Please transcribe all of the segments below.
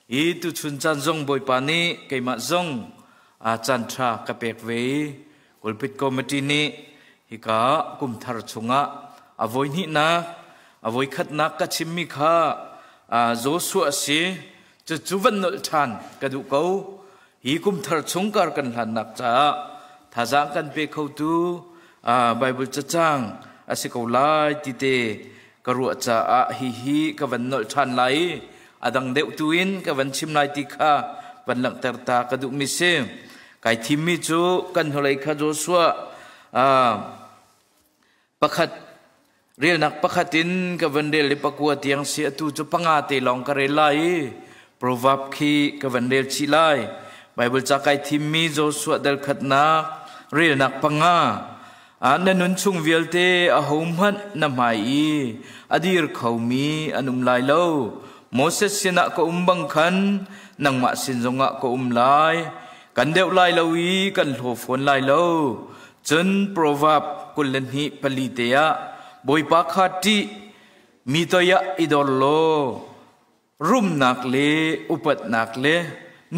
I tuchun caan zong Bawipa nih keimah zong caan ṭha ka pek ve i Pulpit Committee nih hika kumthar chungah a voihnihnak a voikhatnak ka chimmi kha Joshua a si. Cucu van nolh ṭhan ka duh ko. Hi kumthar chung kar kan hlannak caah thazaang kan pe khotu Bible cacang a si ko lai ti te ka ruah caah hihi ka van nolh ṭhan lai i a dang deuh tu in ka van chim lai ti kha van langhter ta ka duhmi si. Kai thimmi cu kan hnulei kha Joshua pakhat relnak pakhat in ka van rel i pakua tiang si atu cu panga te lawng ka rel lai i proverb khi ka van rel chih lai. Bible ca kai thimmi Joshua dal khatnak relnak panga na nun chung vialte ahohmanh na hmai i a dir khomi an um lai lo. Moses sinah ka um bang khan nangmah sin zongah ka um lai. Kan deuh lai lo i kan hlaw fawn lai lo. Cun Proverb 22:4 te ah Bawipa kha ṭih, mi toi ah i dor law rumnak le upatnak le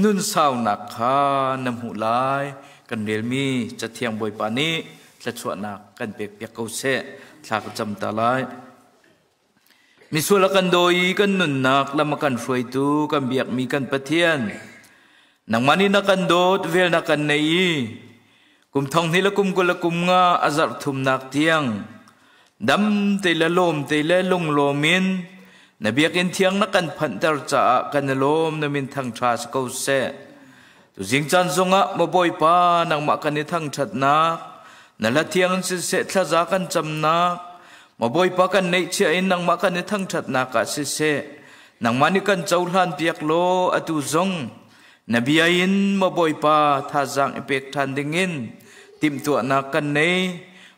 nunsaunak kha na hmuh lai. Kan relmi Cathiang Bawipa nih thluachuahnak kan pekpiak ko seh. Thla ka cam ta lai. Misual a kan daw i kan nunnak lam a kan hruaitu kan biakmi kan Pathian, nangmah nih na kan dawt, vel na kan nei i kum thong hnih le kum kul le kum nga a zarh thumnak tiang dam te le lawm te le lunglawm in na biakinn thiang na kan phanhter caah kan i lawm na min thangṭha si ko seh. Tuzing caan zongah maw Bawipa nangmah kan i thangṭhatnak na hla thiang in siseh thlaza kan camnak maw Bawipa kan neihchiah in nangmah kan i thangṭhatnak ah siseh nangmah nih kan cohlan piak law atu zong na bia in maw Bawipa thazaang i pek ṭhan dingin timhtuahnak kan nei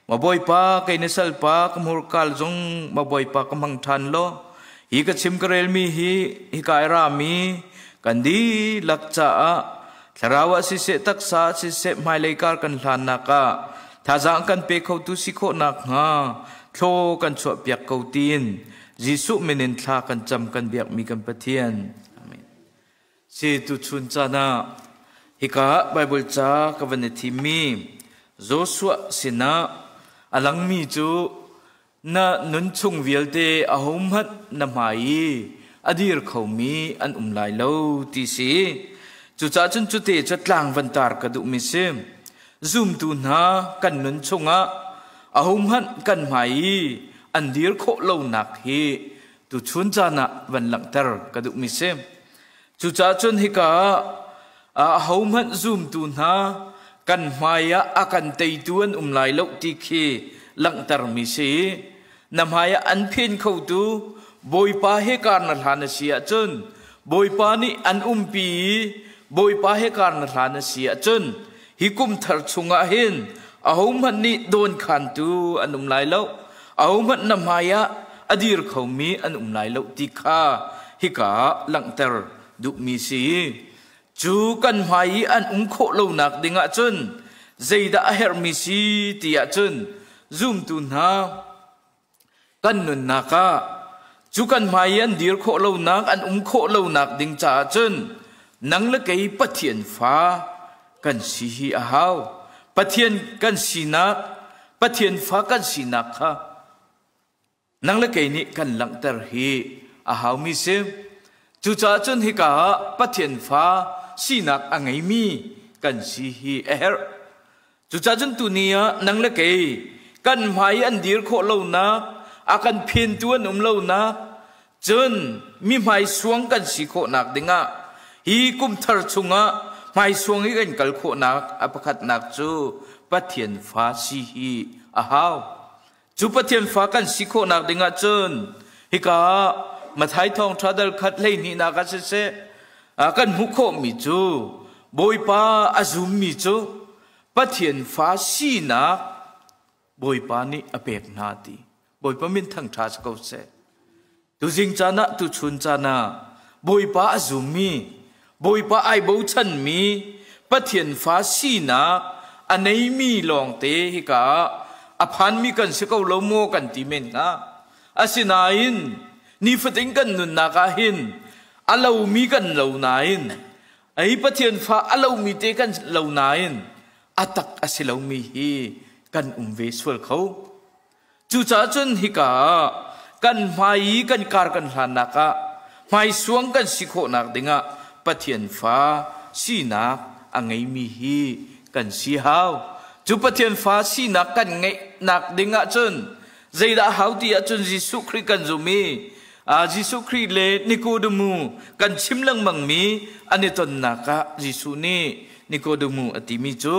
maw Bawipa kei na salpa ka hmurkal zong maw Bawipa ka hmang ṭhan law hi ka chim ka relmi hi hika i rami kan dihlak caah thlarau ah siseh taksa ah siseh hmailei kar kan hlannak ah thazaang kan pe khotu si khawh nakhnga thlaw kan chuahpiak ko tiin Jesuh min in thla kan cam kan biakmi kan Pathian. Amen. Si tuchun caan ah hika Bible ca ka van i thimmi Joshua sinah a langmi cu na nunchung vialte ahohmanh na hmai i a dir khomi an um lai lo ti si. Cucaah cun cute cu tlang van tar ka duhmi si. Zumtu hna kan nun chungah ahohmanh kan hmai i an dir khawh lonak hi tuchun caan ah van langhter ka duhmi si. Cucaah cun hika ah ahohmanh zumtu hna kan hmai ah a kan teitu an um lai lo ti khi langhtermi si. Na hmai ah an phen khotu Bawipa he kar na hlan a si ahcun Bawipa nih an umpi i Bawipa he kar na hlan a si ahcun hi kum thar chungah hin ahohmanh nih dawnkhantu an um lai lo. Ahohmanh na hmai ah a dir khomi an um lai lo ti kha hika ah langhter duhmi si. Cu kan hmai i an um khawh lonak ding ahcun zeidah a herhmi si ti ahcun zumtu hna kan nunnak ah cu kan hmai i an dir khawh lonak an um khawh lonak ding caah cun nang le kei Pathian fa kan si hi a hau. Pathian kan sinak Pathian fa kan sinak kha nang le kei nih kan langhter hi a haumi si. Cucaah cun hika ah Pathian fa sinak a ngeimi kan si hi a herh. Cucaah cun tuni ah nang le kei kan hmai i an dir khawh lonak, a kan phentu an um lonak, cun mi hmaisuang kan si khawhnak dingah hi kum thar chungah hmaisuang i kan kal khawhnak a pakhatnak cu Pathian fa si hi a hau. Cu Pathian fa kan si khawhnak dingah cun hika ah Matthai thawngṭha dal khat hleihnihnak ah siseh kan hmuh khawhmi cu Bawipa a zummi cu Pathian fa sinak Bawipa nih a pek hna ti. Bawipa min thangṭha si ko seh. Tuzing caan ah tuchun caan ah Bawipa a zummi, Bawipa ai bochanmi, Pathian fa sinak a neimi lawngte hika ah a phanmi kan si ko lo maw kan ti men hnga. Asinain nifatin kan nunnak ah hin A lomi kan lo nain, ai Pathian fa a lomi te kan lo nain a tak a si lomi hi kan um ve sual kho. Cucaah cun hika ah kan hmai i kan kar kan hlannak ah hmaisuang kan si khawhnak dingah Pathian fa sinak a ngeimi hi kan si hau. Cu Pathian fa sinak kan ngeihnak ding ahcun zeidah hau ti ahcun Jesuh Khrih kan zum i Jesuh Khrih le Nikodemu kan chim lengmangmi an i tonnak ah Jesuh nih Nikodemu a timi cu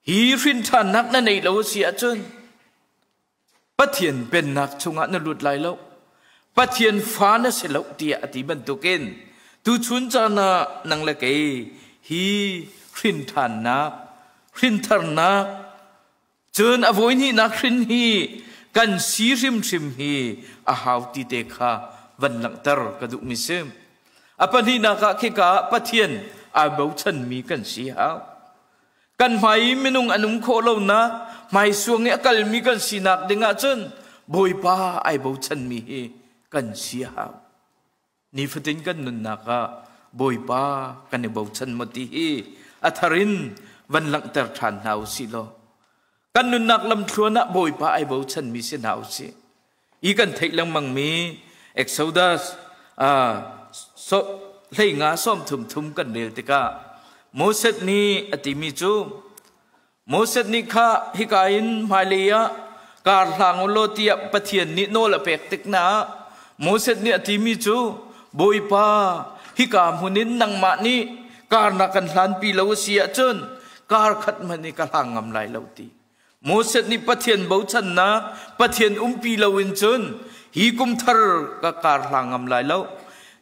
Hi hrinṭhannak na neih lo a si ahcun Pathian pennak chungah na lut lai lo. Pathian fa na si lo tiah a ti bantukin tuchun caan ah nang le kei hi hrinṭhannak, hrintharnak, cun a voihnihnak hrin hi kan si hrimhrim hi a hau ti te kha van langhter ka duhmi si. A pahnihnak ah khika ah Pathian aa bochanmi kan si hau. Kan hmai i minung an um khawh lonak hmaisuang i a kalmi kan sinak ding ahcun Bawipa ai bochanmi hi kan si a hau. Nifatin kan nunnak ah Bawipa kan i bochan maw ti hi a thar in van langhter ṭhan hna u sih law kan nunnak lamthluan ah Bawipa ai bochanmi si hna u sih. I kan theih lengmangmi Exodus hleinga sawm thum thum kan rel tikah Moses nih a timi cu Moses nih kha hika in hmailei ah kar hlang u law tiah Pathian nih nawl a pek tik na Moses nih a timi cu Bawipa hika hmun in nangmah nih kar na kan hlanpi lo a si ahcun kar khat hmanh hi ka hlang ngam lai lo ti. Moses nih Pathian bochannak, Pathian umpi loin cun hi kum thar ka kar hlang ngam lai lo,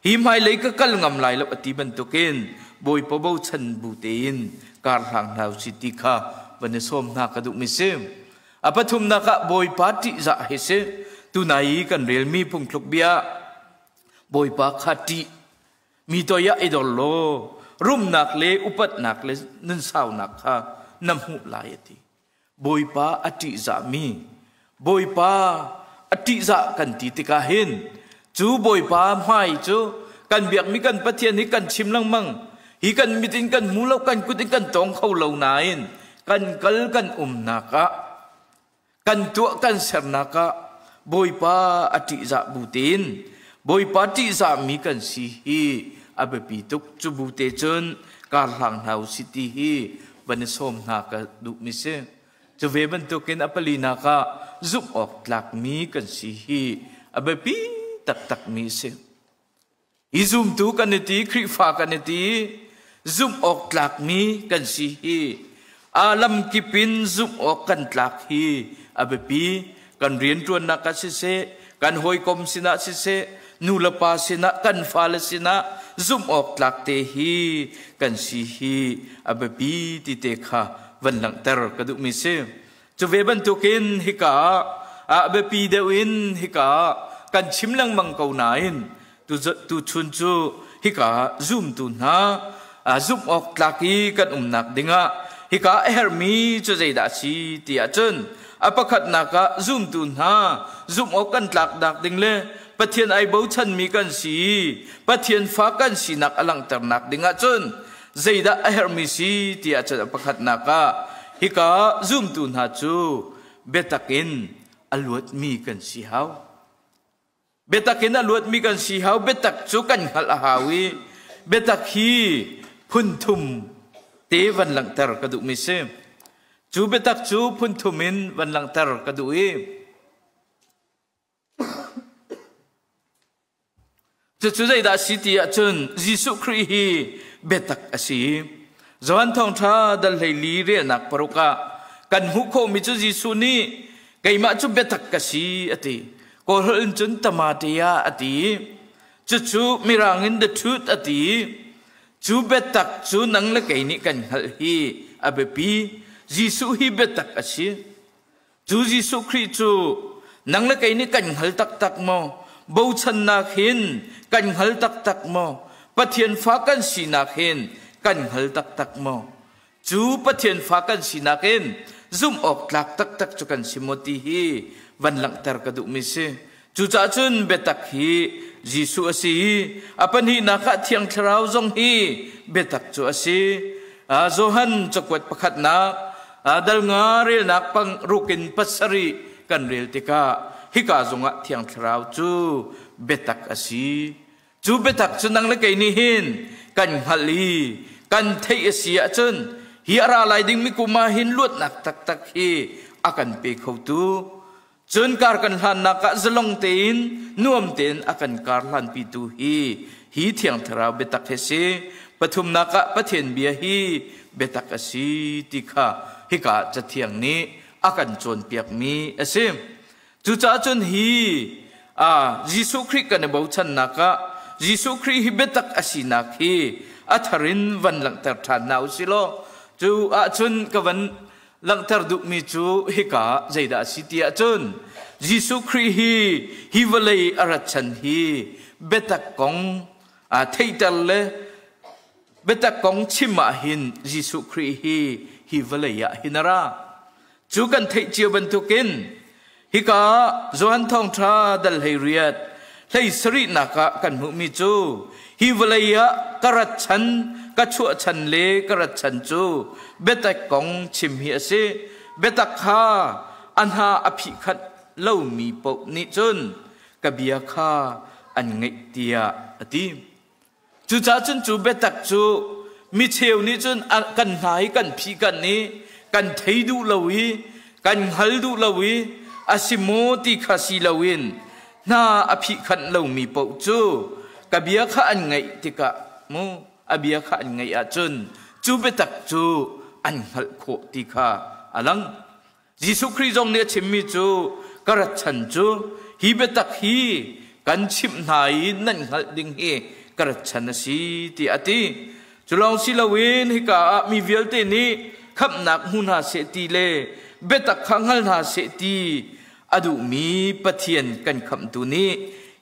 hi hmailei ka kal ngam lai lo a ti bantukin Bawipa bochan bu tein kar hlang hna usih ti kha van i sawm hna ka duhmi si. A pathumnak ah Bawipa ṭihzah hi si. Tunai i kan relmi phungthluk bia Bawipa kha ṭih Mi toi ah i dor law rumnak le upatnak le nunsaunak kha na hmuh lai a ti. Bawipa a ṭihzahmi, Bawipa a ṭihzah kan ti tikah hin cu Bawipa hmai cu kan biakmi kan Pathian hi kan chim lengmang. Hi kan mit in kan hmu lo, kan kut in kan tawng kho lo nain kan kal kan umnak ah Kan tuah kan sernak ah Bawipa a ṭihzah bu tein Bawipa ṭihzahmi kan si hi a biapi tuk. Cu bu te cun kar hlang hna usih ti hi van i sawm hna ka duhmi si. Cu ve bantukin a palinak ah zumh awk tlakmi kan si hi a biapi taktakmi a si. Hi zumtu kan i ti, Khrihfa kan i ti, zumh awk tlakmi kan si hi a lamkip in zumh awk kan tlak hi a biapi. Kan rianṭuannak ah siseh, kan hawikom sinah siseh, nu le pa sinah, kan fale sinah zumh awk tlak te hi kan si hi a biapi ti te kha van langhter ka duhmi si. Cu ve bantukin hika ah a biapi deuh in hika ah kan chim lengmang ko nain tuchun cu hika ah zumtu hna zumh awk tlak i kan umnak dingah hika a herhmi cu zeidah a si ti ahcun a pakhatnak ah zumtu hna zumh awk kan tlaknak ding le Pathian ai bochanmi kan si Pathian fa kan sinak a langhternak ding ahcun zeidah a herhmi si ti ahcun a pakhatnak ah hika zumtu hna cu biatak in a luatmi kan si hau. Biatak in a luatmi kan si hau. Biatak cu kan hngalh a hau i biatak hi phun thum te van langhter ka duhmi si. Cu biatak cu phun thum in van langhter ka duh i Cucu zeidah a si ti ahcun Jesuh Khrih hi biatak a si. Johan Thawngṭha dal 14 relnak paruk ah kan hmuh khawhmi cu Jesuh nih keimah cu biatak ka si a ti. Kawlholh in cun tamatea a ti. Cucu Mirang in the truth a ti. Cu biatak cu nang le kei nih kan hngalh hi a biapi. Jesuh hi biatak a si. Cu Jesuh Khrih cu nang le kei nih kan hngal taktak maw? Bochannak hin kan hngal taktak maw? Pathian fa kan sinak hin kan hngal taktak maw? Cu Pathian fa kan sinak in zumh awk tlak taktak cu kan si maw ti hi van langhter ka duhmi si. Cucaah cun biatak hi Jesuh a si i a pahnihnak ah Thiang Thlarau zong hi biatak cu a si. Johan cakuat pakhatnak dal nga relnak pang ruk in pasarih kan rel tikah hika zongah Thiang Thlarau cu biatak a si. Cu biatak cu nang le kei nih hin kan hngalh i kan theih a si ahcun hi a ra lai dingmi kum ah hin luatnak taktak hi a kan pe khotu cun kar kan hlannak ah zalong tein nuam tein a kan kar hlanpitu hi hi Thiang Thlarau biatak hi si. Pathumnak ah Pathian bia hi biatak a si ti kha hika Cathiang nih a kan cawnpiakmi a si. Cucaah cun hi Jesuh Khrih kan i bochannak ah Jesuh Khrih hi biatak a sinak hi a thar in van langhter ṭhan hna u si law cu ahcun ka van langhter duhmi cu hika zeidah a si ti ahcun Jesuh Khrih hi hi vawlei a rat chan hi biatak kong theihter le biatak kong chim ah hin Jesuh Khrih hi hi vawlei ah hin a ra. Cu kan theih cio bantukin hika Johan Thawngṭha dal 18 hlei sarihnak ah kan hmuhmi cu hi vawlei ah ka rat chan, ka chuah chan le ka rat chan cu biatak kong chim hi a si. Biatak kha a hna a phihkhanh lomi paoh nih cun ka bia kha an ngaih tiah a ti. Cucaah cun cu biatak cu micheu nih cun kan hna i kan phih kan i kan thei duh lo i kan hngal duh lo i a si maw ti kha si loin hna a phihkhanh lomi paoh cu ka bia kha an ngaih tikah mu a bia kha an ngaih ahcun cu biatak cu an hngalh khawh ti kha a lang. Jesuh Khrih zong nih a chimmi cu ka rat chan cu hi biatak hi kan chimh hna i nan hngalh ding hi ka rat chan a si tiah a ti. Cu lawng si loin hika ah mi vialte nih khamhnak hmu hna seh ti le biatak kha hngal hna seh ti a duhmi Pathian kan khamhtu nih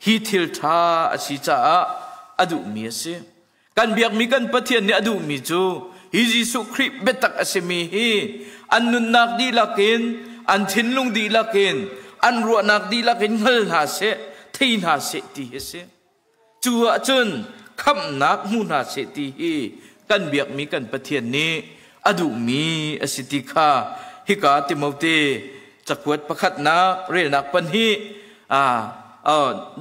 hi thil ṭha a si caah a duhmi a si. Kan biakmi kan Pathian nih a duhmi cu hi Jesuh Khrih biatak a simi hi an nunnak dihlak in, an thinlung dihlak in, an ruahnak dihlak in hngal hna seh, thei hna seh ti hi a si. Cu ahcun khamhnak hmu hna seh ti hi kan biakmi kan Pathian nih a duhmi a si ti kha hika Timote cakuat pakhatnak relnak pahnih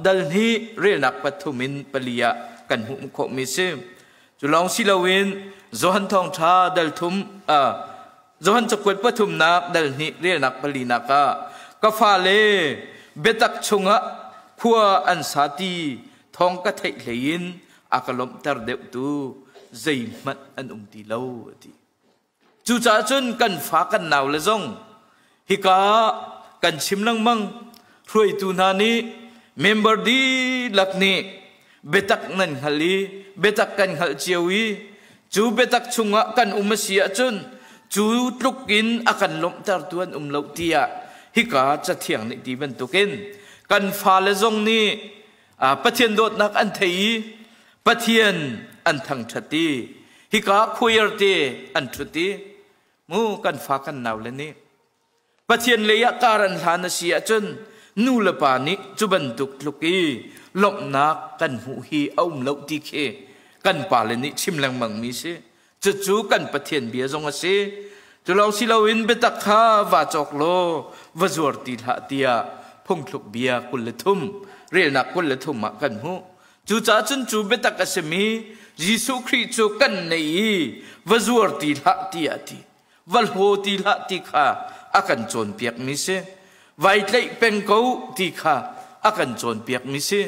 dal hnih relnak pathum in pali ah kan hmuh khawhmi si. Cu lawng si loin Johan Thawngṭha dal thum Johan cakuat pathumnak dal hnih relnak palinak ah ka fale biatak chungah khua an sa ti thawng ka theih hlei in a ka lawmhter deuhtu zeihmanh an um ti lo a ti. Cucaah cun kan fa kan nau le zong hika kan chim lengmang hruaitu hna nih member dihlak nih biatak nan hngal i biatak kan hngalh cio i cu biatak chungah kan um a si ahcun cu tluk in a kan lawmhtertu an um lo tiah hika cathiang nih ti bantukin kan fale zong nih Pathian dawtnak an thei i Pathian an thangṭhat i hika choir te an ṭhut i mu kan fa kan nau le nih Pathian lei ah kar an hlan a si ahcun nu le pa nih cu bantuk tluk i lawmhnak kan hmuh hi a um lo ti khi kan pale nih chim lengmang mi si. Cucu kan Pathian bia zong a si. Cu lawng si loin biatak kha va cawk law va zuar ti hlah tiah phungthluk bia 23 relnak 23 ah kan hmuh. Cucaah cun cu biatak a simi Jesuh Khrih cu kan nei i va zuar ti hlah tiah a ti. Va hlaw ti hlah ti kha a kan cawnpiakmi si. Vai tlaih peng ko ti kha a kan cawnpiakmi si.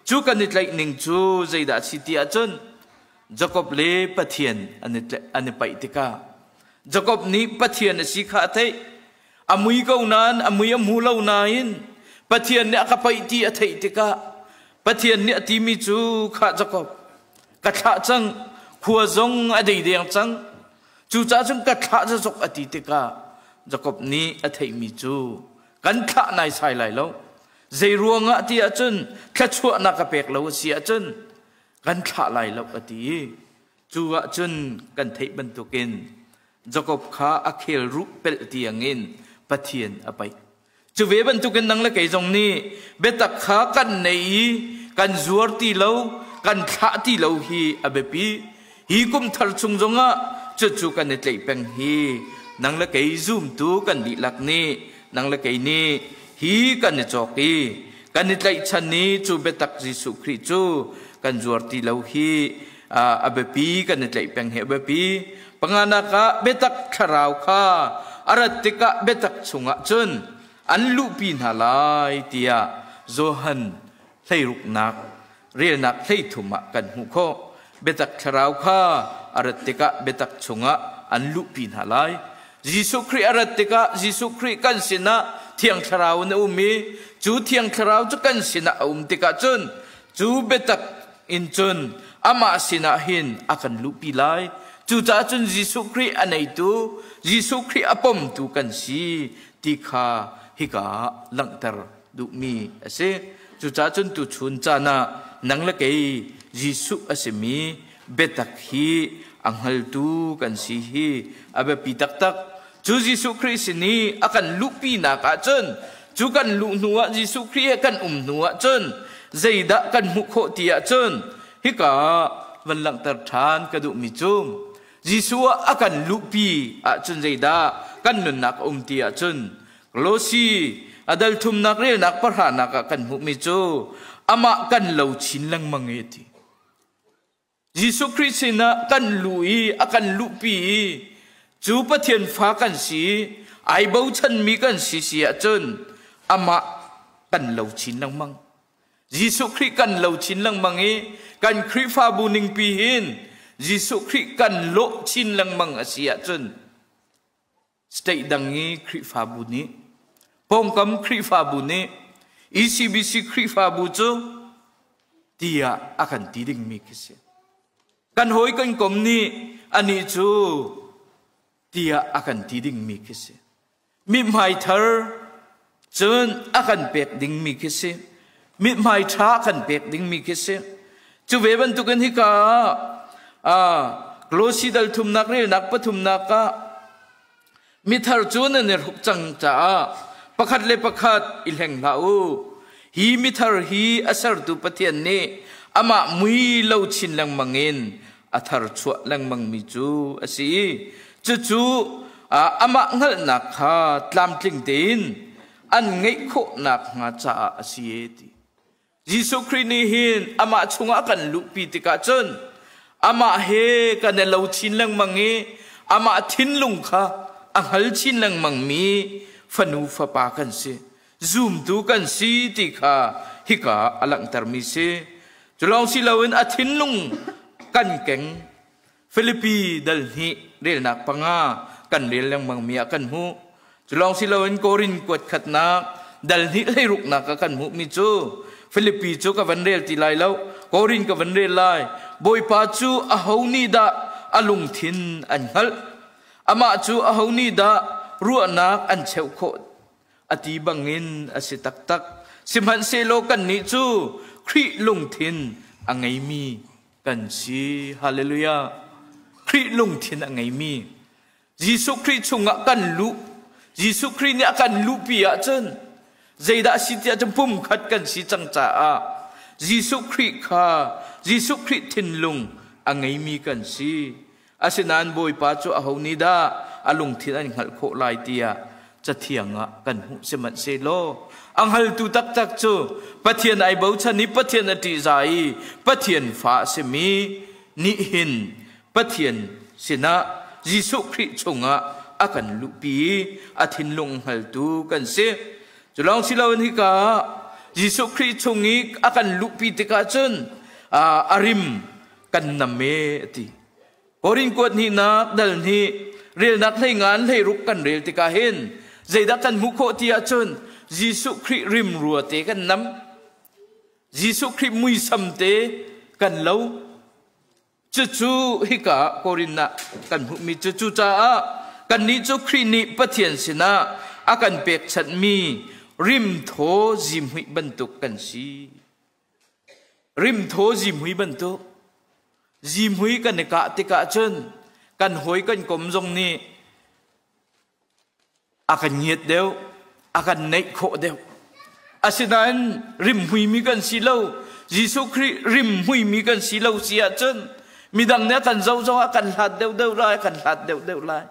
Cu kan i tlaih ning cu zeidah a si ti ahcun Jakob le Pathian an i paih tikah Jakob nih Pathian a si kha a theih. A mui ko nain a mui a hmu lo nain Pathian nih a ka paih ti a theih tikah Pathian nih a timi cu khah Jakob ka thlah cang khua zong a dei deng cang cucaah cun ka thlah zazok a ti tikah Jakob nih a theihmi cu kan thlah naisai lai lo zei ruangah ti ahcun thluachuahnak ka pek lo a si ahcun kan thlah lai lo a ti i cu ahcun kan theih bantukin Jakob kha a khel ruh pelh tiangin Pathian a paih. Cu ve bantukin nang le kei zong nih biatak kha kan nei i kan zuar ti lo, kan thlah ti lo hi a biapi. Hi kum thar chung zongah cucu kan i tlaih peng hi nang le kei zumtu kan dihlak nih nang le kei nih hi kan i cawk i kan i tlaihchan i cu biatak Jesuh Khrih cu kan zuar ti lo hi a biapi kan i tlaih peng hi a biapi. Panganak ah biatak thlarau kha a rat tikah biatak chungah cun an luhpi hna lai tiah Johan hleiruknak relnak 13 ah kan hmuh khawh. Biatak thlarau kha a rat tikah biatak chungah an luhpi hna lai. Jesuh Khrih a rat tikah Jesuh Khrih kan sinah Thiang Thlarau in a um i cu Thiang Thlarau cu kan sinah a um tikah cun cu biatak in cun amah sinah hin a kan luhpi lai. Cucaah cun Jesuh Khrih a neitu, Jesuh Khrih a pomtu kan si ti kha hika ah langhter duhmi a si. Cucaah cun tuchun caan ah nang le kei Jesuh a simi biatak hi a hngaltu kan si hi a biapi taktak. Cu Jesuh Khrih sin i a kan luhpinak ahcun cu kan luh hnu ah Jesuh Khrih he kan um hnu ahcun zeidah kan hmuh khawh ti ahcun hika van langhter ṭhan ka duhmi cu Jesuh ah a kan luhpi ahcun zeidah kan nunnak a um ti ahcun Kolosi a dal thumnak relnak pahranak ah kan hmuhmi cu amah kan lo chin lengmang i a ti. Jesuh Khrih sinah kan luh i a kan luhpi i cu Pathian fa kan si i ai bochanmi kan si si ahcun amah kan lo chin lengmang. Jesuh Khrih kan lo chin lengmang i kan Khrihfabu ningpi hin Jesuh Khrih kan lawh chin lengmang a si ahcun State dang i Khrihfabu nih pawngkam Khrihfabu nih ECBC Khrihfabu cu tiah a kan ti dingmi khi si. Kan hawi kan kom nih anih cu tiah a kan ti dingmi khi si. Mithmai thar cun a kan pek dingmi khi si. Mithmai ṭha a kan pek dingmi khi si. Cu ve bantukin hika ah Kolosi dal thumnak relnak pathumnak ah mithar cu nan i hruk cang caah pakhat le pakhat i hleng hlah u. Hi mithar hi a sertu Pathian nih amah mui lo chin lengmang in a thar chuah lengmangmi cu a si i cucu amah hngalhnak kha tlamtling tein an ngeih khawh nakhnga caah a si e ti. Jesuh Khrih nih hin amah chungah kan luhpi tikah cun amah he kan i lo chin lengmang i amah thinlung kha a hngal chin lengmang mi fanu fapa kan si zumtu kan si ti kha hika a langhtermi si. Cu lawng si loin a thinlung kan keng Filipi dal hnih relnak panga kan rel lengmang mi ah kan hmuh. Cu lawng si loin Korin kuat khatnak dal hnih hleiruknak ah kan hmuhmi cu Filipi cu ka van rel ti lai lo, Korin ka van rel lai. Bawipa cu aho nih dah a lungthin an hngalh? Amah cu aho nih dah ruahnak an cheuh khawh? A ti bangin a si taktak. Sihmanhsehlaw kannih cu Khrih lungthin a ngeimi kan si. Hallelujah. Khrih lungthin a ngeimi Jesuh Khrih chungah kan luh Jesuh Khrih nih a kan luhpi ahcun zeidah a si tiah cun pumkhat kan si cang caah Jesuh Khrih kha Jesuh Khrih thinlung a ngeimi kan si. Asinain Bawipa cu aho nih dah a lungthin an hngalh khawh lai tiah Cathiang ah kan hmuh sihmanhsehlaw a hngaltu taktak cu Pathian ai bochan i Pathian a ṭihzah i Pathian fa a simi nih hin Pathian sinah Jesuh Khrih chungah a kan luhpi i a thinlung hngaltu kan si. Cu lawng si loin hika ah Jesuh Khrih chung i a kan luhpi tikah cun a rim kan nam e a ti. Korin kuat hnihnak dal hnih relnak hlei ngan hlei ruk kan rel tikah hin zeidah kan hmuh khawh ti ahcun Jesuh Khrih rimrua te kan nam. Jesuh Khrih muisam te kan lo. Cucu hika Korin ah kan hmuhmi cu cucaah kannih cu Khrih nih Pathian sinah a kan pekchanhmi rimthaw zihmui bantuk kan si. Rimthaw zihmui bantuk zihmui kan i kah tikah cun kan hawi kan kom zong nih a kan ngiat deuh, a kan neih khawh deuh. Asinain rimhmuimi kan si lo. Jesuh Khrih rim hmuimi kan si lo si ahcun midang nih a kan zoh zong ah kan hlat deuhdeuh lai, kan hlat deuhdeuh lai.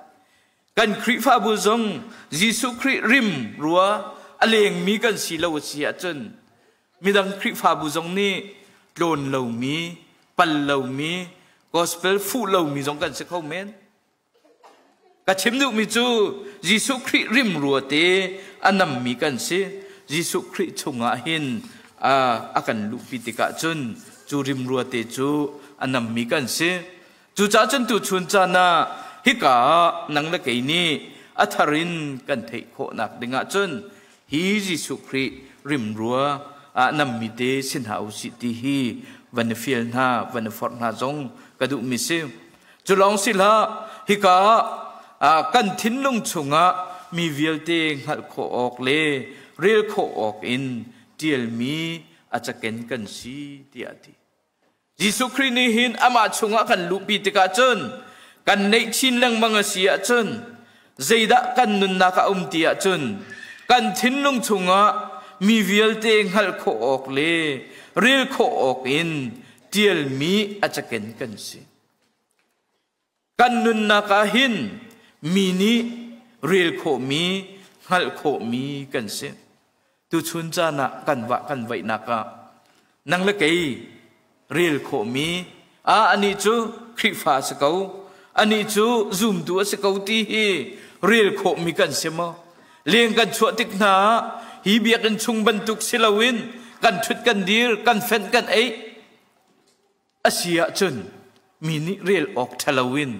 Kan Khrihfabu zong Jesuh Khrih rim rua a lengmi kan si lo a si ahcun midang Khrihfabu zong nih tlawn lomi, pal lomi, gospel fuh lomi zong kan si kho men. Ka chim duhmi cu Jesuh Khrih rim rua te a nammi kan si. Jesuh Khrih chungah hin a kan luhpi tikah cun cu rim rua te cu a nammi kan si. Cucaah cun tuchun caan ah hika ah nang le kei nih a thar in kan theih khawhnak dingah cun hi Jesuh Khrih rimrua ah nammi te si hna usih ti hi van i fial hna, van i forh hna zong ka duhmi si. Cu lawng si hlah, hika ah kan thinlung chungah mi vialte hngalh khawh awk le rel khawh awk in ṭialmi a caken kan si tiah a ti. Jesuh Khrih nih hin amah chungah kan luhpi tikah cun kan neih chin lengmang a si ahcun zeidah kan nunnak a um ti ahcun kan thinlung chungah mi vialte hngalh khawh awk le rel khawh awk in ṭialmi a caken kan si. Kan nunnak ah hin mi nih rel khawhmi, hngalh khawhmi kan si. Tuchun caan ah kan vah kan vaihnak ah nang le kei rel khawhmi ah anih cu Khrihfa a si ko, anih cu zumtu a si ko ti hi rel khawhmi kan si maw? Leng kan chuah tik hna ah hi biakinn chung bantuk si loin kan ṭhut kan dir, kan fenh kan eih, A si ahcun mi nih rel awk ṭha loin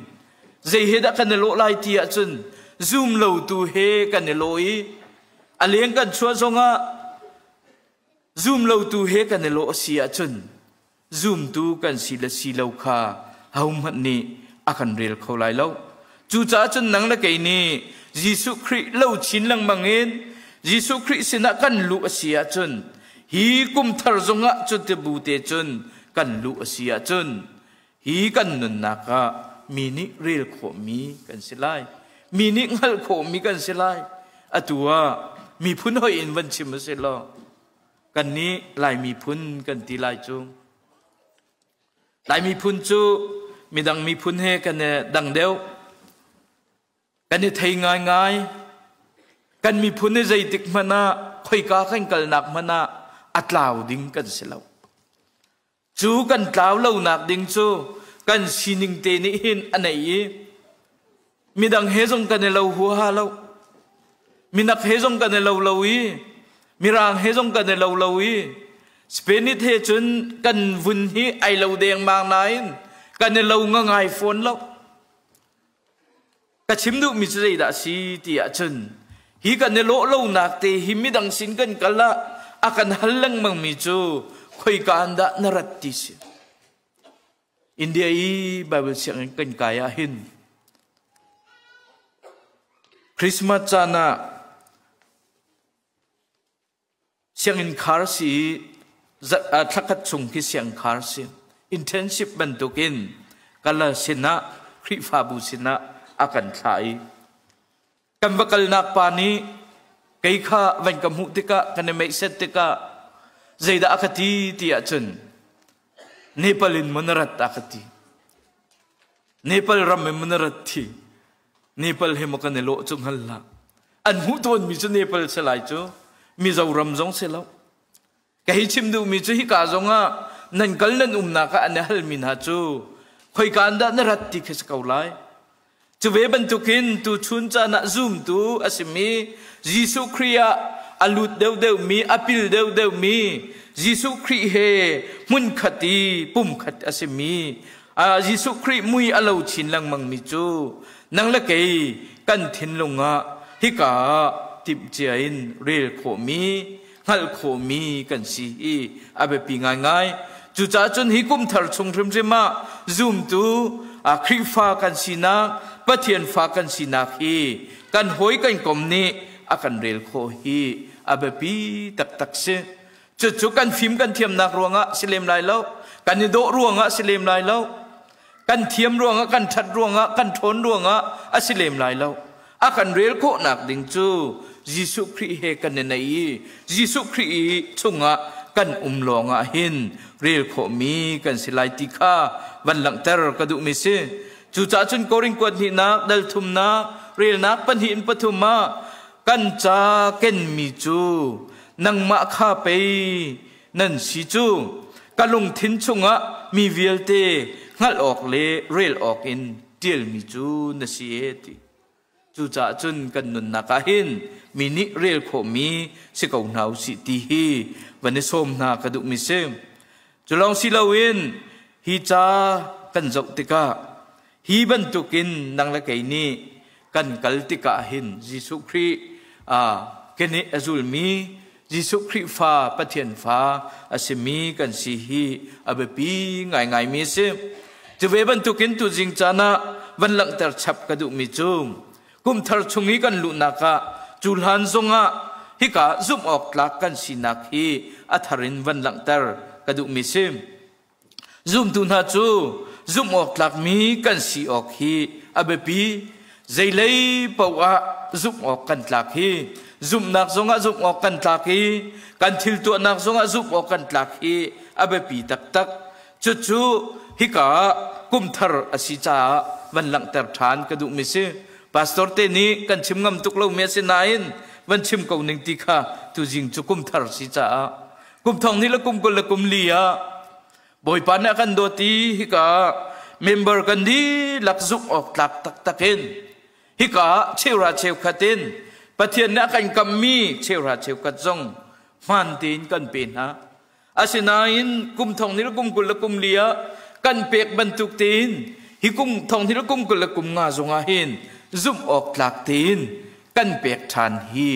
zei he dah kan i lawh lai ti ahcun zum lotu he kan i lawh i a leng kan chuah zongah zum lotu he kan i lawh a si ahcun zumtu kan si le si lo kha ahohmanh nih a kan rel kho lai lo. Cucaah cun nang le kei nih Jesuh Khrih lo chin lengmang in Jesuh Khrih sinah kan luh a si ahcun Hi kum thar zongah cuti bu te cun kan luh a si ahcun hi kan nunnak ah mi nih rel khawhmi kan si lai. Mi nih hngalh khawhmi kan si lai. Atu ah miphun hoi in van chim a si law kannih Lai miphun kan ti lai cu. Lai miphun cu midang miphun he kan i dang deuh. Kan i thei ngaingai. Kan miphun hi zeitik hmanh ah khoika kan kalnak hmanh ah a tlau ding kan si lo. Cu kan tlau lonak ding cu kan sining te nih hin a nei i midang he zong kan i lo huaha lo. Minak he zong kan i lo lo i Mirang he zong kan i lo lo i Spanish he cun kan vun hi ai lo dengmang nain kan i lo ngangai fawn lo. Ka chim duhmi cu zeidah a si ti ahcun hi kan i lawh lonak te hi midang sin kan kal ah a kan hal lengmangmi cu khoika in dah na rat ti si. India i Bible sianginn kan kai ah hin Christmas caan ah Sianginn khar si i thlakhat chung khi sianginn khar si. Internship bantukin kala sinah Khrihfabu sinah a kan thlah i kan va kalnak pa nih kei kha van ka hmuh tikah kan i meihset tikah zeidah a ka ti ti ahcun Nepal in maw na rat a ka ti. Nepal ram in maw na rat thi. Nepal he maw kan i lawh cu hngal hlah. An hmuh tawnmi cu Nepal si lai cu Mizoram zong si lo. Ka hei chim duhmi cu hika zong ah nan kal nan umnak ah an i halmi hna cu khoika an dah na rat ti khi si ko lai. Cu ve bantukin tuchun caan ah zumtu a simi Jesuh Khrih ah a lut deuhdeuhmi, a pil deuhdeuhmi Jesuh Khrih he hmunkhat i pumkhat a simi Jesuh Khrih mui a lo chin lengmangmi cu nang le kei kan thinlung ah hika ah timhcia in rel khawhmi hngalh khawhmi kan si hi a biapi ngaingai. Cucaah cun hi kum thar chung hrimhrim ah zumtu Khrihfa kan sinak Pathian fa kan sinak hi kan hawi kan kom nih a kan rel khawh hi a biapi taktak si. Cucu kan fim kan thiamnak ruangah si lem lai lo, kan i dawh ruangah si lem lai lo, kan thiam ruangah, kan ṭhat ruangah, kan ṭhawn ruangah a si lem lai lo. A kan rel khawhnak ding cu Jesuh Khrih he kan i nei i Jesuh Khrih i chungah kan um lawngah hin rel khawhmi kan si lai ti kha van langhter ka duhmi si. Cucaah cun Korin kuat hnihnak dal thumnak relnak pahnih in pathum ah kan ca kenmi cu nangmah kha pei nan si cu ka lungthin chungah mi vialte hngalh awk le rel awk in ṭialmi cu na si e ti. Cucaah cun kan nunnak ah hin mi nih rel khawhmi si ko hna usih ti hi van i sawm hna ka duhmi si. Cu lawng si loin hi ca kan zoh tikah hi bantukin nang le kei nih kan kal tikah hin Jesuh Khrih keneh a zulmi Jesuh Khrih fa Pathian fa a simi kan si hi a biapi ngaingaimi a si. Cu ve bantukin tuzing caan ah van langhter chap ka duhmi cu kumthar chung i kan luhnak ah cu hlan zongah hika zumh awk tlak kan sinak hi a thar in van langhter ka duhmi si. Zumtu hna cu zumh awk tlakmi kan si awk hi a biapi. Zeilei paoh ah zumh awk kan tlak hi zumhnak zongah zumh awk kan tlak i kan thil tuahnak zongah zumh awk kan tlak hi a biapi taktak. Cucu hika ah kumthar a si caah van langhter ṭhan ka duhmi si. Pastor te nih kan chim ngam tuk lomi a si nain van chim ko ning ti kha tuzing cu kumthar si caah kum thong hnih le kum 20 le kum li ah Bawipa nih a kan dawt i hika member kan dihlak zumh awk tlak taktak in hika cheuhra cheukhat in Pathian nih a kan kammi cheuhra cheukhat zong hmaan tein kan pe hna. Asinain kum thong hnih le kum 20 le kum li ah kan pek bantuk tein hi kum thong hnih le kum 20 le kum nga zongah hin zumh awk tlak tein kan pek ṭhan hi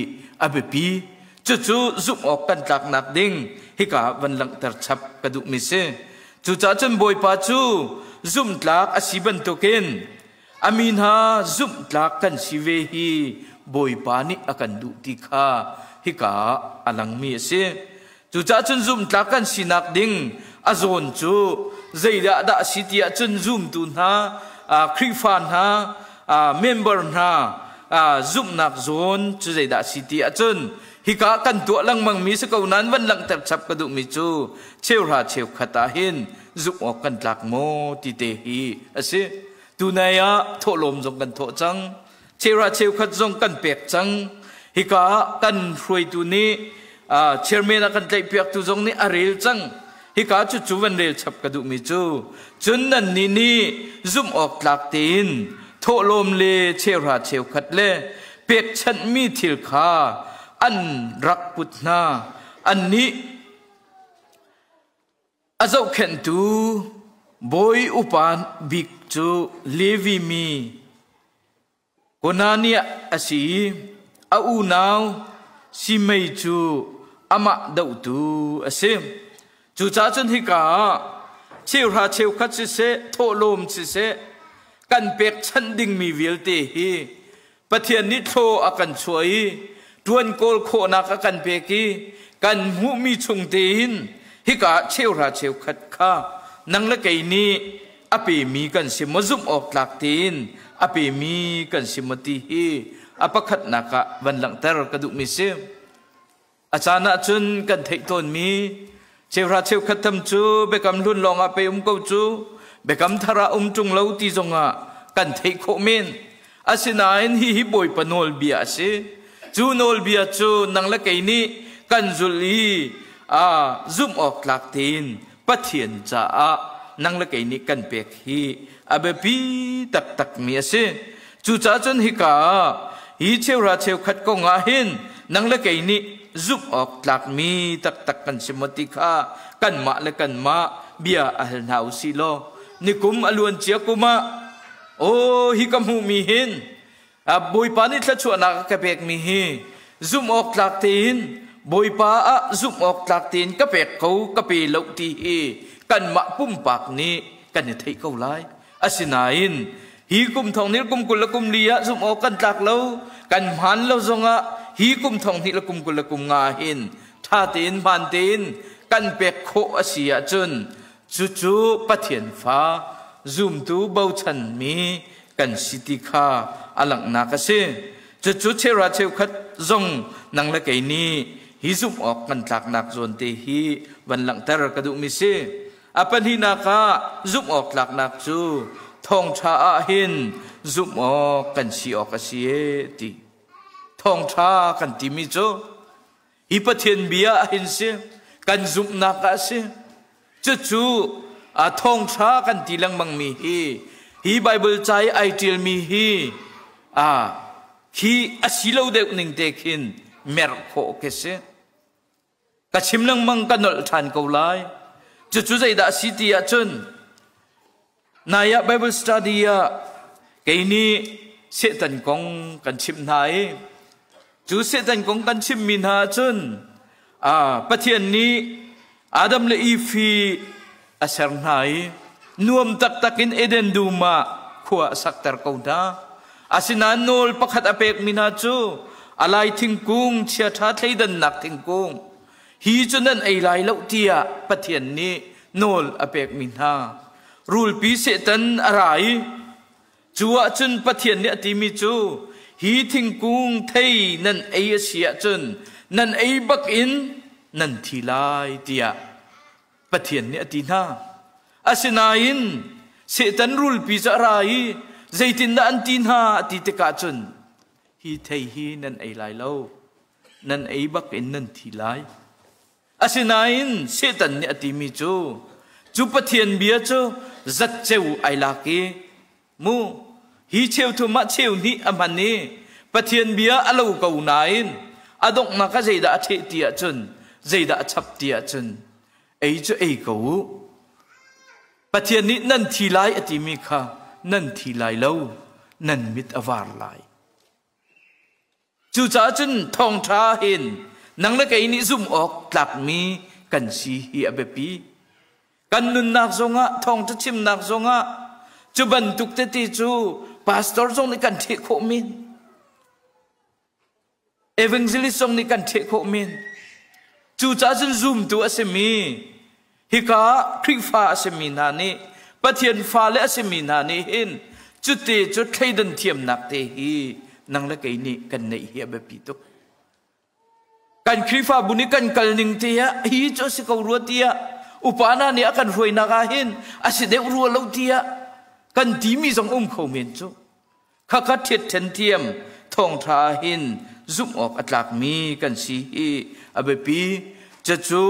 a biapi. Cucu zumh awk kan tlaknak ding hika van langhter chap ka duhmi si. Cucaah cun Bawipa cu zumhtlak a si bantukin a mi hna zumhtlak kan si ve hi Bawipa nih a kan duh ti kha hika ah a langmi a si. Cucaah cun zumhtlak kan sinak ding a zawn cu zeidah dah a si ti ahcun zumtu hna, Khrihfa hna, member hna zumhnak zawn cu zeidah a si ti ahcun hika kan tuah lengmangmi si ko nain van langhter chap ka duhmi cu cheuhra cheukhat ah hin zumh awk kan tlak maw ti te hi a si. Tunai ah thawhlawm zong kan thawh cang. Cheuhra cheukhat zong kan pek cang. Hika ah kan hruaitu nih chairman a kan tlaihpiaktu zong nih a rel cang. Hika cu cu van rel chap ka duhmi cu cun nannih nih zumh awk tlak tein thawhlawm le cheuhra cheukhat le pekchanhmi thil kha an rak put hna. Annih A zohkhenhtu bawi upa bik cu Levi mi Konaniah a si i a unau Simei cu amah dohtu a si. Cucaah cun hika ah cheuhra cheukhat siseh, thawhlawm siseh, kan pekchanh dingmi vialte hi Pathian nih thlaw a kan chuah i ṭuan kawl khawhnak a kan pek i kan hmuhmi chung tein hika cheuhra cheukhat kha nang le kei nih a pemi kan si maw zumh awk tlak tein a pemi kan si maw ti hi a pakhatnak ah van langhter ka duhmi si. A caan ahcun kan theih tawnmi cheuhra cheukhat tham cu biakam hlun lawngah pei um ko cu biakam thar ah um ṭung lo ti zongah kan theih khawh men. Asinain hihi Bawipa nawlbia a si. Cu nawlbia cu nang le kei nih kan zulh i zumh awk tlak tein Pathian caah nang le kei nih kan pek hi a biapi taktakmi a si. Cucaah cun hika ah hi cheuhra cheukhat kong ah hin nang le kei nih zumh awk tlakmi taktak kan si maw ti kha kanmah le kanmah bia a hal hna u sih law nikum a luan cia kum ah aw hi ka hmuhmi hin Bawipa nih thluachuahnak a ka pekmi hi zumh awk tlak tein Bawipa ah zumh awk tlak tein ka pek ko ka pe lo ti hi kanmah pumpak nih kan i theih ko lai. Asinain hi kum thong hnih kum 20 le kum li ah zumh awk kan tlak lo kan hmaan lo zongah hi kum thong hnih le kum 20 le kum nga hin ṭha tein hmaan tein kan pek khawh a si ahcun cucu Pathian fa zumtu bochanmi kan si ti kha a langhnak a si. Cucu cheuhra cheukhat zong nang le kei nih hi zumh awk kan tlaknak zawn te hi van langhter ka duhmi si. A pahnihnak ah zumh awk tlaknak cu thawngṭha ah hin zumh awk kan si awk a si e ti. Thawngṭha kan timi cu hi Pathian bia ah hin si, kan zumhnak ah a si. Cucu a thawngṭha kan ti lengmangmi hi hi Baibal ca i ai ṭialmi hi a khi a si lo deuh ning te khin merh khawh khi si. Ka chim lengmang ka nolh ṭhan ko lai. Cucu zeidah a si ti ahcun nai ah Bible study ah kei nih Satan kong kan chimh hna i cu Satan kong kan chimmi hna ahcun Pathian nih Adam le Eve hi a ser hna i nuam taktak in Eden dum ah khua a sakter ko hna. Asinain nawl pakhat a pekmi hna cu a lai thingkung chiaṭha thleidannak thingkung hi cu nan ei lai lo tiah Pathian nih nawl a pekmi hna. Rulpi Satan a ra i cu ahcun Pathian nih a timi cu hi thingkung thei nan ei a si ahcun nan ei bak in nan thi lai tiah Pathian nih a ti hna. Asinain Satan rulpi cu a ra i zeitindah an ti hna a ti tikah cun hi thei hi nan ei lai lo, nan ei bak in nan thi lai. Asinain Satan nih a timi cu cu Pathian bia cu zatceu ai lak i mu hi cheuthum ah cheu hnih a hman i Pathian bia a lo ko nain a donghnak ah zeidah a ṭheh ti ahcun zeidah a chap ti ahcun ei cu ei ko u Pathian nih nan thi lai a timi kha nan thi lai lo nan mit a var lai. Cucaah cun thawngṭha hin nang le kei nih zumh awk tlakmi kan si hi a biapi. Kan nunnak zongah thawngṭha chimnak zongah cu bantuk tete cu pastor zong nih kan ṭheh khawh men. Evangelist zong nih kan ṭheh khawh men. Cucaah cun zumtu a simi hika Khrihfa a simi hna nih Pathian fale a simi hna nih hin cute cu thleidan thiamnak te hi nang le kei nih kan neih hi a biapi tuk. Kan Khrihfabu nih kan kal ning te ah hi cu a si ko rua tiah upa hna nih a kan hruainak ah hin a si deuh rua lo tiah kan timi zong um kho men cu. Khakha ṭhiatṭhen thiam thawngṭha hin zumh awk a tlakmi kan si hi a biapi. Cucu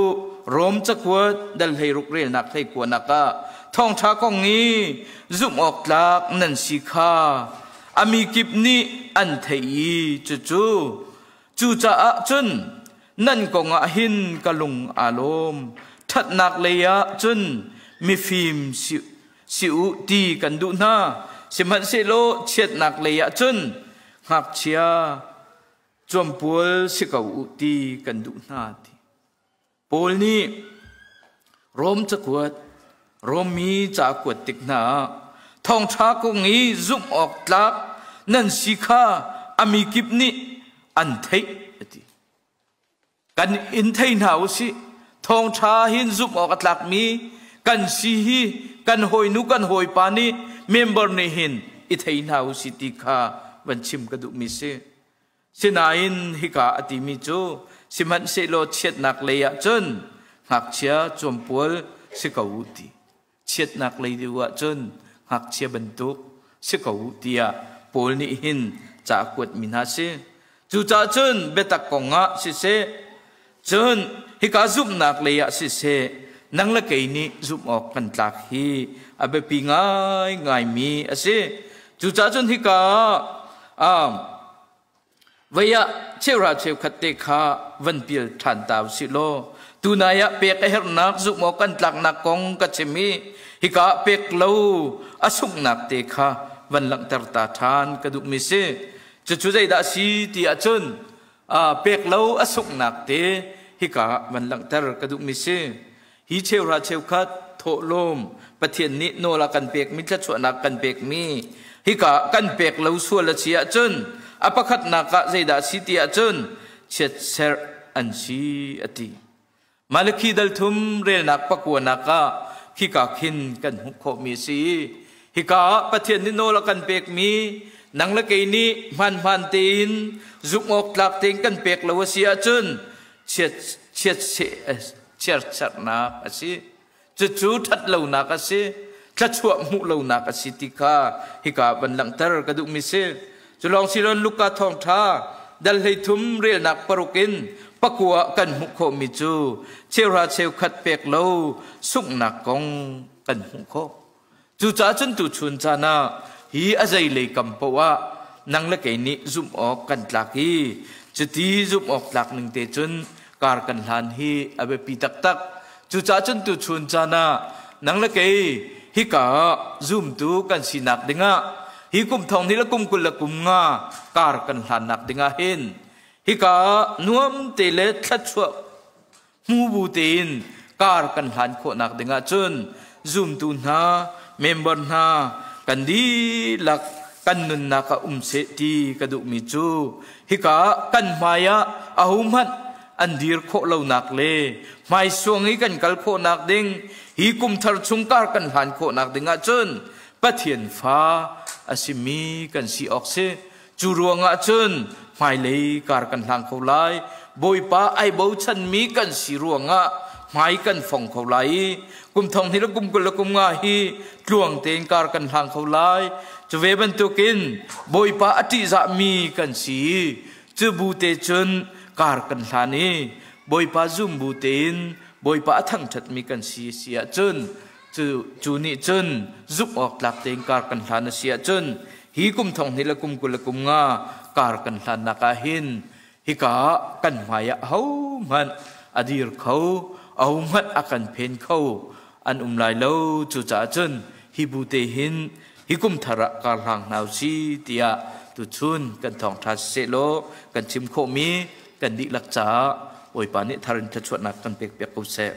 Rom cakuat dal 16 relnak hleikuanak ah thawngṭha kong i zumh awk tlak nan si kha a mi kip nih an theih i cucu cucaah cun nan kong ah hin ka lung aa lawm. Ṭhatnak lei ah cun mifim si si u ti kan duh hna. Sihmanhsehlaw chiatnak lei ah cun ngakchia cuampual si ko u ti kan duh hna ti. Paul nih Rom cakuat Rom mi ca a kuat tik hna ah thawngṭha kong i zumh awk tlak nan si kha a mi kip nih an theih a ti. Kan in thei hna u sih. Thawngṭha hin zumh awk a tlakmi kan si hi kan hawinu kan hawipa nih member nih hin i thei hna u sih ti kha van chim ka duhmi si. Sinain hika a timi cu sihmanhsehlaw chiatnak lei ah cun ngakchia cuampual si ko u ti. Chiatnak lei deuh ah cun ngakchia bantuk si ko u tiah Paul nih hin ca a kuatmi hna si. Cucaah cun biatak kong ah siseh, cun hika zumhnak lei ah siseh, nang le kei nih zumh awk kan tlak hi a biapi ngaingaimi a si. Cucaah cun hika ah Vei ah cheuhra cheukhat te kha van pial ṭhan ta usih law tunai ah pek a herhnak zumh awk kan tlaknak kong ka chim i hika ah pek lo a sunghnak te kha van langhter ta ṭhan ka duhmi si. Cucu zeidah a si ti ahcun pek lo a sunghnak te hika ah van langhter ka duhmi si. Hi cheuhra cheukhat thawhlawm Pathian nih nawl a kan pekmi thluachuahnak kan pekmi hika kan pek lo sual a si ahcun a pakhatnak ah zeidah a si ti ahcun chiatserh an si a ti. Malakhi dal thum relnak pakuanak ah khika khin kan hmuh khawhmi a si. Hika ah Pathian nih nawl a kan pekmi nang le kei nih hmaanhmaan tein zumh awk tlak tein kan pek lo a si ahcun. chiat chiarchernak a si. Cucu ṭhat lonak a si, thluachuah hmuh lonak a si ti kha hika van langhter ka duhmi si. Cu lawng si loin Luka thawngṭha dal 13 relnak 6 in 9 kan hmuh khawhmi cu cheuhra cheukhat pek lo sunghnak kong kan hmuh khawh. Cucaah cun tuchun caan ah hi a zeilei kam paoh ah nang le kei nih zumh awk kan tlak i cuti zumh awk tlak ning te cun kar kan hlan hi a biapi taktak. Cucaah cun tuchun caan ah nang le kei hika ah zumtu kan sinak dingah hi kum thong hnih le kum 25 kar kan hlannak dingah hin hika ah nuam te le thluachuah hmu bu tein kar kan hlan khawhnak dingah cun zumtu hna member hna kan dihlak kan nunnak ah um seh ti ka duhmi cu hika kan hmai ah ahohmanh an dir khawh lonak le hmaisuang i kan kal khawhnak ding hi kum thar chung kar kan hlan khawhnak dingah cun Pathian fa a simi kan si awk si. Cu ruangah cun hmailei kar kan hlang kho lai. Bawipa ai bochanmi kan si ruangah hmai kan fong kho lai i kum thong hnih le kum 25 hi tluang tein kar kan hlang kho lai. Cu ve bantukin Bawipa a ṭihzahmi kan si i cu bu te cun kar kan hlan i Bawipa zum bu tein Bawipa a thangṭhatmi kan si si ahcun cu nih cun zumh awk tlak tein kar kan hlan a si ahcun hi kum thong hnih le kum 25 kar kan hlannak ah hin hika kan hmai ah hohmanh a dir kho, ahohmanh a kan phen kho an um lai lo. Cucaah cun hi bu te hin hi kum thar ah kar hlang hna usi tiah tuchun kan thawngṭha siseh law kan chim khawhmi kan dihlak caah Bawipa nih thar in thluachuahnak kan pek piak ko seh.